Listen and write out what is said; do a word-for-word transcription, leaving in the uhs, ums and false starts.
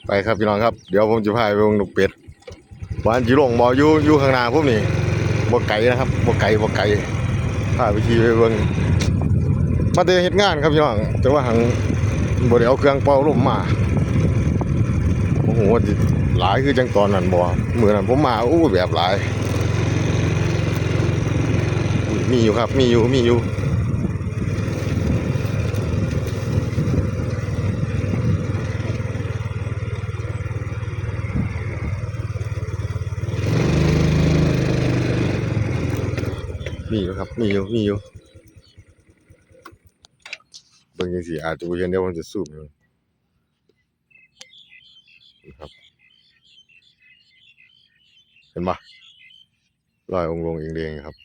ไปครับพี่น้องครับ เดี๋ยวผมจะพาไปเบิ่งนกเป็ด ว่าสิลงบ่ อยู่ อยู่ข้างหน้าผมนี่ บ่ไกลนะครับ บ่ไกล บ่ไกล พาไปขี่ไปเบิ่ง มาแต่เฮ็ดงานครับพี่น้อง แต่ว่าหังบ่ได้เอาเครื่องเป่าลมมา โอ้โห ว่าสิหลายคือจังตอนนั้นบ่ มื้อนั้นผมมา โอ้ แบบหลาย มีอยู่ครับ มีอยู่ มีอยู่ มีอยู่ครับ มีอยู่ มีอยู่ เบิ่งจังซี่อาจจะบ่เห็น เดี๋ยวผมจะซูมให้เบิ่ง ครับ เห็นบ่ ลอยองค์ลงเองๆครับ